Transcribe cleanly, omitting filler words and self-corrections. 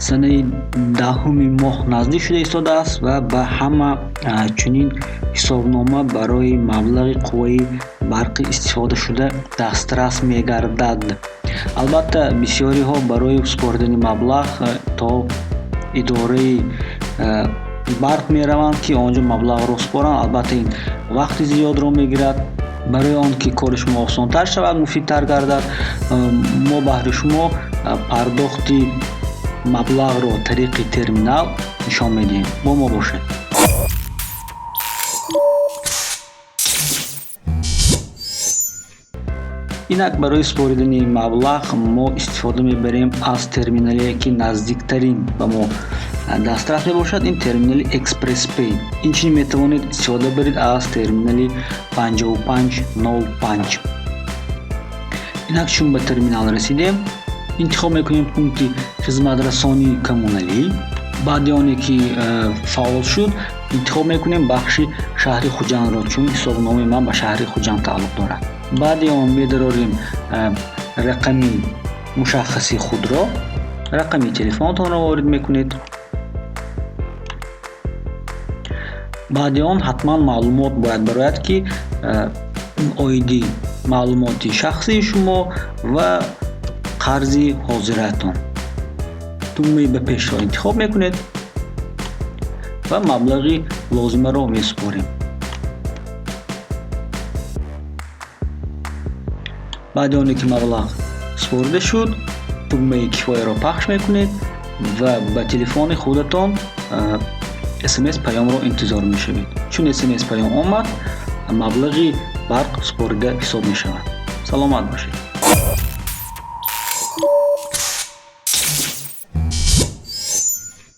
Санаи 10-уми моҳ наздик шуда истодааст ва ба ҳама чунин ҳисобнома барои маблағи қувваи барқи истифодашуда дастрас мегардад. Албатта, бисёриҳо барои супоридани маблағ то идораи барқ мераванд, ки он ҷо маблағро супоранд. Албатта, ин вақти зиёдро мегирад. Барои он ки кори шумо осонтар шавад, муфидтар гардад, мо баҳри шумо пардохти маблағро тариқи терминал нишон медиҳем. Бо мо бошед. Инак, барои супоридани маблағ мо истифода мебарем аз терминале, ки наздиктарин ба мо дастрас мебошад. Ин терминали ExpressPay. Инчунин метавонед истифода баред аз терминали 5505. Инак, чун ба терминал расидем, интихоб мекунем пункти хизматрасонии коммуналӣ. Баъди оне ки фаъол шуд, интихоб мекунем бахши шаҳри Хуҷандро, чун ҳисобномаи ман ба шаҳри Хуҷанд тааллуқ дорад. Баъди он медарорем рақами мушаххаси худро, рақами телефонатонро ворид мекунед. Баъди он ҳатман маълумот бояд барояд, ки оиди маълумоти шахсии шумо ва қарзи ҳозиратон. Тугмаи ба пешро интихоб мекунед ва маблағи лозимаро месупорем. Баъди оне ки маблағ супорида шуд, тугмаи кифояро пахш мекунед ва ба телефони худатон смс паёмро интизор мешавед. Чун смс паём омад, маблағи барқ супорида ҳисоб мешавад. Саломат бошед.